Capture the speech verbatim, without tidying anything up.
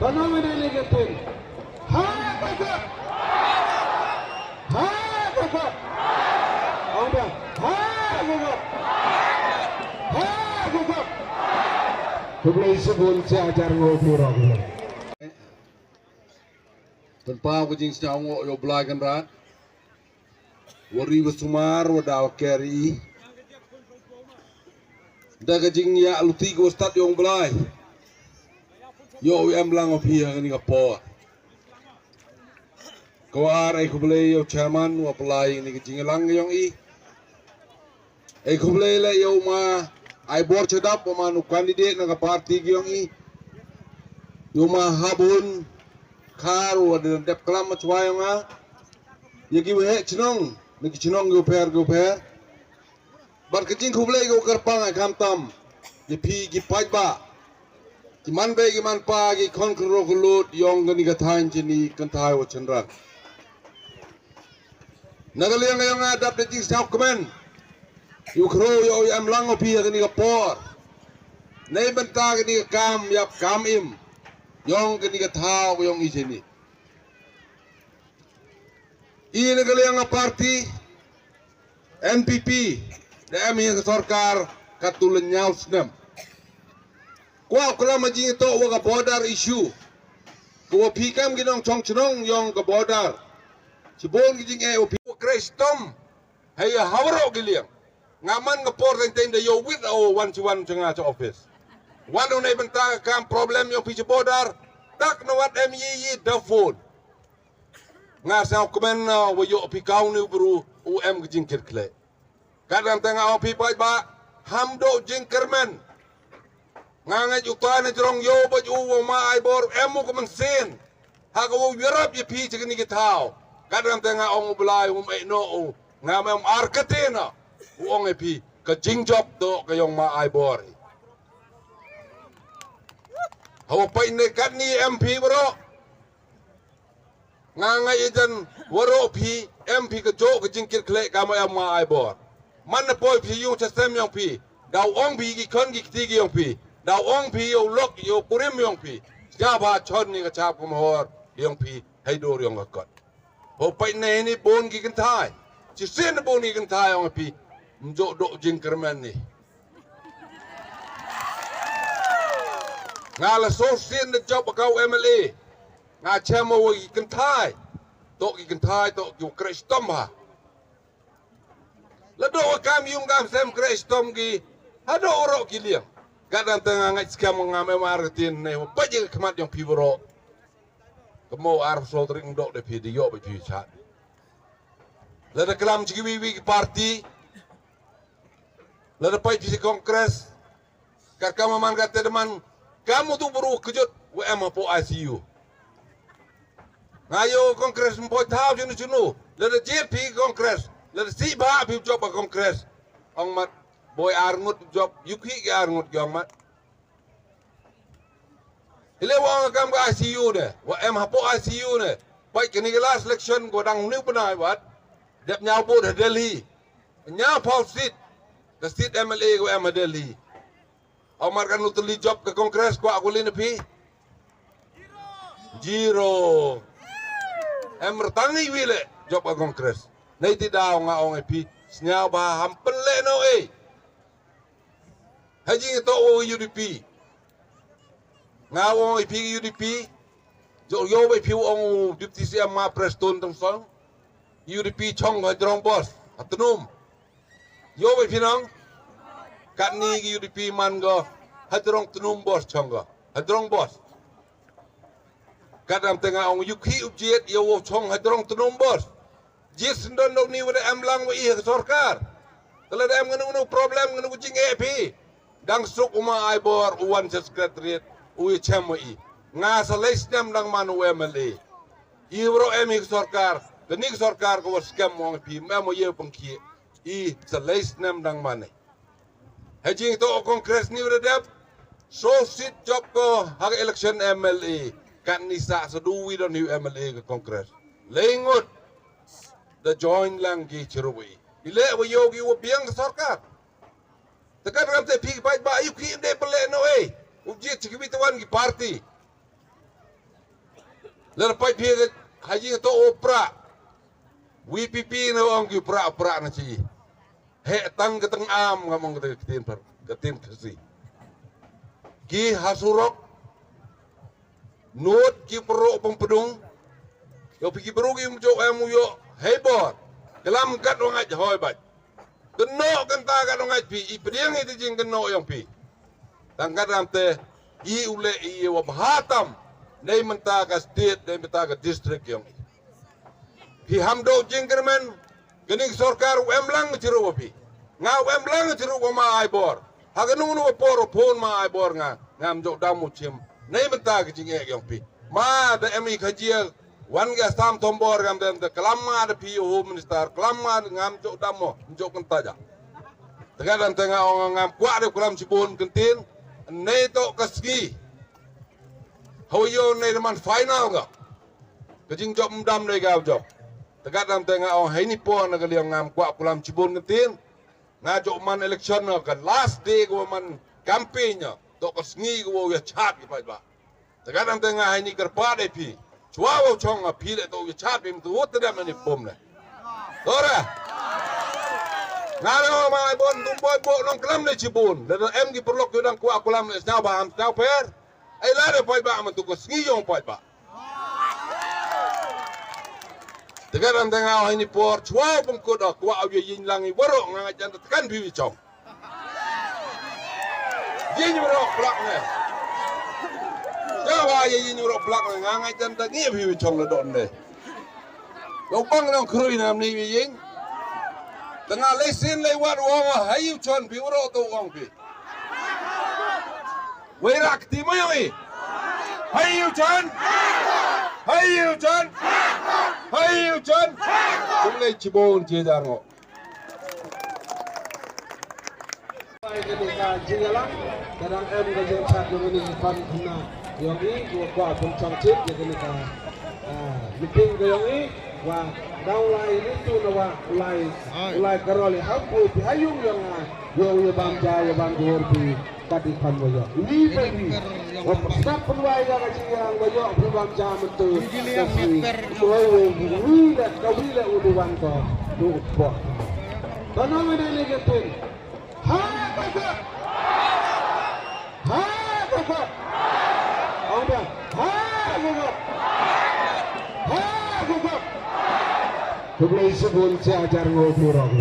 Ka nang ïa ka ktien. Ha ka kot. Ha ka kot. Ong biang. Ha ka kot. Ha ka kot. Khublei shibun, sha jar ngo pura khublei. Pynpaw ka jingsngewnguh ïa u Blai Kynrad. Wa ri wa sumar wa daw ker i. Da ka jingïaid lynti ka wa stad ïong Blai. Ïoh u em lang u phi ha kani ka por. Ka wa ar ai khublei ïa u chairman wa pynlai ni ka jingïalang ïong i. Ai khublei leh ïa u ma Aibor Chadap, u ma u candidate na ka party ki ïong i. Ïa u ma Habun Khar wa dep klam ma chwa ïong nga. Ïa ki wa heh chnong, na ki chnong ki wa pher ki wa pher. Bad ka jingkhublei ka wa kyrpang ai khamtam ïa phi ki paidbah, ki man bei ki man pa, ki khon khynroo khyllood ïong kani ka thaiñ chini kynthai wa chynrang. Na ka liang ïong nga dap da jingsngewkmen ïa u khroo ïa u em lang u phi ha kani ka por. Nei bynta kani ka kam ïap kam im ïong kani ka thaw ïong i chini. I na ka liang ka party N P P da em hi ka sorkar katto lynñiaw snem. Kwah u klam ha jingïatoh wa ka border issue. Ka wa phi kam ki nongchong chnong ïong ka border. Chibun ki jingeh wa phi wa khreh shitom. Hei ha waroh ki liang. Nga man ka por teng teng da ïoh wit o wan chi wan cha nga cha office. Wan u nei bynta ka kam problem ïong phi cha border. Tak na wat em yi yi da phone. Nga sngewkmen na wa ïoh phi kaw ni u bru u em ka jingkit khleh. Katdang te nga ong phi paidbah, ham doh jingkyrmen. Nga ngeit uta na jrong ïoh bad u wa ma Aibor em u ka mynsiem. Ha ka wa u yarap ïa phi cha kani ki thaw. Katdang te nga ong u Blai um eh noh u. Nga mem ar kate na. U ong ïa phi ka jingjop doh ka ïong ma Aibor. Ha wa pait ne katni em phi baroh. Nga ngeit ïa jan waroh phi em phi ka jok ka jingkit khleh ka ma em ma Aibor. Man na poi phi ïung cha sem ïong phi. Daw ong phi ki khon ki kti ki ïong phi. Daw ong phi ïa u lok ïa u kurim ïong phi. Sngap ha chon ni ka chap ka mahor ïong phi. Hei dur ïong ka kot. Ho pait ne ni bun ki kynthai. Chi sien bun ki kynthai ong phi. Mjok dok jingkyrmen ni. Nga la so sien da jop ka u M L A. Nga chem wa ki kynthai. Tok ki kynthai tok ki wa khreh shitom ha. La dok wa kam ïung kam sem khreh shitom ki. Ha dok waroh ki liang. Katdang te nga ngeit skhem nga mem ar ka tin ne wa pait ïa ka khmat ïong phi waroh. Ka mo ar so tring dok de phi de ïoh ba phi chat. La da klam chi ki wi wi ki party. La da pait phi chi Congress. Ka kam man ka te man kam u tu bru kjut wa em hapoh I C U. Nga ïoh Congress mpoi thaw junu junu. La da jied phi Congress. La da si ba phi jop ba Congress. Ong mat boi ar ngut jop yu khi ki ar ngut ki ong mat. Ile wa ong kam ka I C U ne. Wa em hapoh I C U ne. Pait kani ka last election ko dang ni pnai wat. Dep ñiaw bud ha Delhi. Ñiaw phaw seat. Ka seat M L A ko em ha Delhi. Omar kan utli jop ka Congress kwah ko lin phi. Zero. Em rtang i wile jop ka Congress. Nei ti daw nga ong phi. Sñiaw ba ham pynle no eh. Ha jingïatoh wa U D P. Nga ong i phi U D P. Jok ïoh ba i phi ong u Deputy C M ma Prestone Tynsong. U D P chong ha jrong bos. Ha tnum. Ïoh ba i phi nong. Katni ki U D P man go. Ha jrong tnum bos chong go. Ha jrong bos. Katdang te nga ong yu khi u jied ïa u chong ha jrong tnum bos. Jied syndon dok ni wa da em lang wa i ha ka sorkar. Te la da em ngano ngano problem ngano ka jingeh phi. Dang suk u ma Aibor u wan cha secretariat u ïa chem wa i. Nga sa lei snem dang man u M L A. I waroh em hi ka sorkar. Kani ka sorkar ka wa skhem wa ong phi mem wa ïa pangkhie. I sa lei snem dang man i. Ha jingïatoh Congress ni wa da dep. So seat jop ko ha ka election M L A. Katni sa sa du wi don hi u M L A ka Congress. Lei ngut. Da join lang ki chirup i. I le wa ïoh ki wa biang ka sorkar. Te katram te phi ki paidbah yu ki de pele no eh. U jied chi ki wi te wan ki party. Lada peit phi ha jingto u prah. VPP na ong ki prah prah na chi. Heh tang ka tang am ngam ong ka ktien par ka ktien Khasi. Ki ha surok. Nud ki pro pang pedung. Yo phi ki bru ki mjok em u yo. Hei bor. Kelam kat wang aj hoi baj. Kynnoh kynta ka dong ai phi i pdiang i jing kynnoh yong phi. Tang ka dam te i u leh i wa bha tam. Nei mynta ka state, nei mynta ka district yong i. Phi ham do jingkyrmen. Kani ka sorkar u em lang chiru wa phi. Nga u em lang chiru wa ma ai bor. Ha ka nung nung por phone ma ai bor nga. Ngam jok dam u chim. Nei mynta ka jingeh yong phi. Ma da em i ka jia. Wan ga sam tombor ngam dem te klam nga da phi home minister, klam nga da ngam jok dam mo, jok kan taja. Tega dan te nga ong ngam kwah de klam chibun kentin. Nei to ka sngi. Hau yo nei da man final ga. Ka jingjop mdam nei ga jop. Tega dan te nga ong hei ni por na ka liang ngam kwah klam chibun kentin. Nga jok man election na ka last day ko man campaign na. To ka sngi ko ya chat ki paidbah. Tega dan te nga hai ni kyrpad ai phi. Chwa wa chong nga phi le to ya chat phi mtu wot tedam ani bom le. Tore. Nga le ma ai bon dum boy bo nong klam le chibun. Le em ki perlok yo dang kwah klam le sñiaw ba am sñiaw per. Ai la de paidbah man tu ko sngi yong paidbah. Tega dan te nga hai ni por chwa pung ko da kwah ya yin lang i waro nga nga jan tekan phi wi chong. Yin waro plak ne. Ya wa ya yin waro plak ne nga nga jan da ngi phi wi chong le don ne. Lo bang nong krui nam ni wi yin. Tega le sin le wat wa wa hai yu chon phi waro to wang phi. Wei rak ti mo yong i. Hai yu chon. Hai yu chon. Hai yu chon. Kum le chibon chi dar ngo. Ai ka dei ka jingïalang, ka dang em ka jingchat jong kane ka kam khynnah jong i, ka kwah pynchong chit ïa kane ka, ah, meeting ka jong i, wa dang lai ni tu na wa lai, lai karol i ha pui phi ha yung jong nga, ïa u ïa bam ja ïa bam jhur phi, ka dei kham wa ïoh. Wi pa wi. Wa sap pynwai ïa ka jingïalang wa ïoh phi bam ja mynta. Ka wi, ka wi, wi la, ka wi la u dei wan ko, u dei u pok. Ka nong ïa dei ni ka tin. Ha ka ka. Ha ka ka. Ong ba. Ha ka ka. Ha ka ka. Khublei shibun, shi hajar nguh phi rong.